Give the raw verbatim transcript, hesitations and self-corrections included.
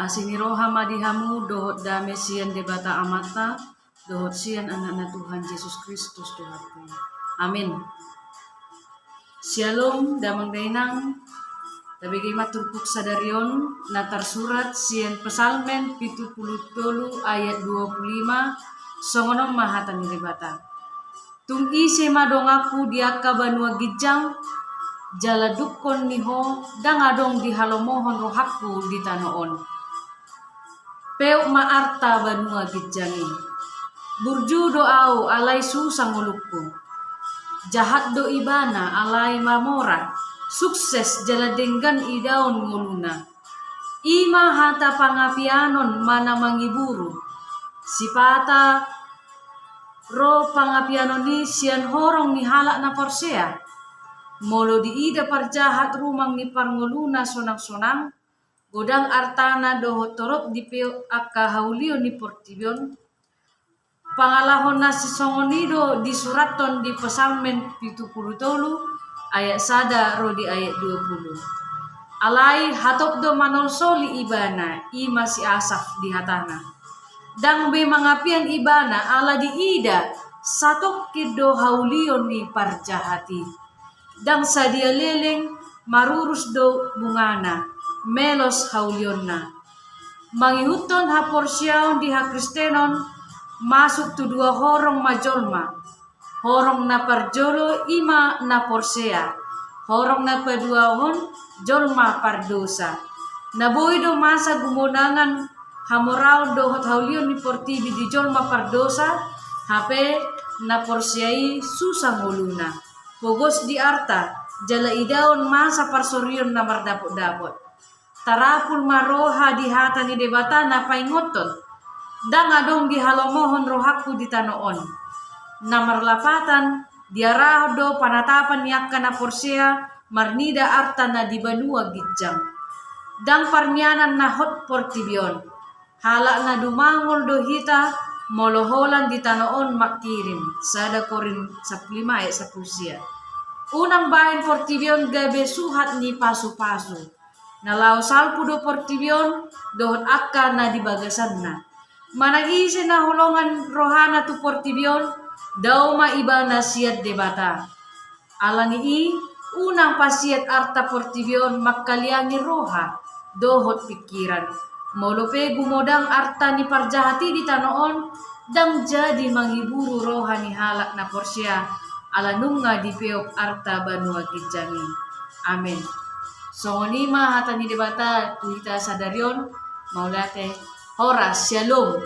Asi ni roha ma di hamu dohot dame sian Debata Amanta, dohot sian Anakna Tuhan Jesus Kristus Tuhanta. Amin. Syalom, damang dainang. Tabege ma turpuk sadari on na tarsurat sian Psalmen pitu pulu tolu ayat dua pulu lima, songon on ma hata ni Debata. Tung ise ma donganku di angka banua ginjang, jala dungkon ni ho ndang adong dihalomohon rohangku di tano on. Peop ma arta banua ginjang i. Burju do ahu alai susa ngolungku. Jahat do ibana alai mamora, sukses jala denggan idaon ngoluna. I ma hata pangapianon ma na mangiburu. Sipata ro pangapianon i sian horong ni halak na porsea. Molo diida parjahat rumang ni parngoluna sonang-sonang, godang artana dohot torop dipeop angka haulion ni portibi on. Pangalaho na sisongon i do disurathon di Psalmen pitu pulu tolu ayat sada ro di ayat dua pulu. Alai hatop do manolsoli ibana, i ma si Asaf di hatana. Ndang be mangapian ibana ala diida satongkin do haulion ni parjahat i. Ndang sadia leleng, marurus do bungana, melos haulionna. Mangihuthon haporseaon di hakristenon, masuk tu dua horong ma jolma. Horong na parjolo i ma na porsea, horong na paduahon jolma pardosa. Na boi do masa gumonangan hamoraon dohot haulion ni portibi di jolma pardosa, hape na porsea i susa ngoluna. Pogos di arta, jala idaon masa parsorion na mardapot-dapot. Tarapul ma roha di hata ni Debata na paingothon. Ndang adong dihalomohon rohangku di tano on. Na marlapatan, diarahon do panatapan ni angka na porsea marnida arta na di banua ginjang. Ndang parmianan na hot portibi on. Halak na dumangol do hita, molo holan di tano on mangkirim, sada Korint sampulu lima ayat sampulu sia. Unang bahen portibi on gabe suhat ni pasu-pasu. Na laho salpu do portibi on, dohot angka na di bagasanna. Manang ise na holongan rohana tu portibi on, dao ma ibana sian Debata. Ala ni i, unang pasiat arta portibi on mangkaliangi roha dohot pingkiran. Molo pe gumodang arta ni parjahat i di tano on, ndang jadi manghiburu roha ni halak na porsea, ala nunga dipeop arta banua ginjang i. Amen. Songon i ma hata ni Debata tu hita sadari on, mauliate, horas, syalom.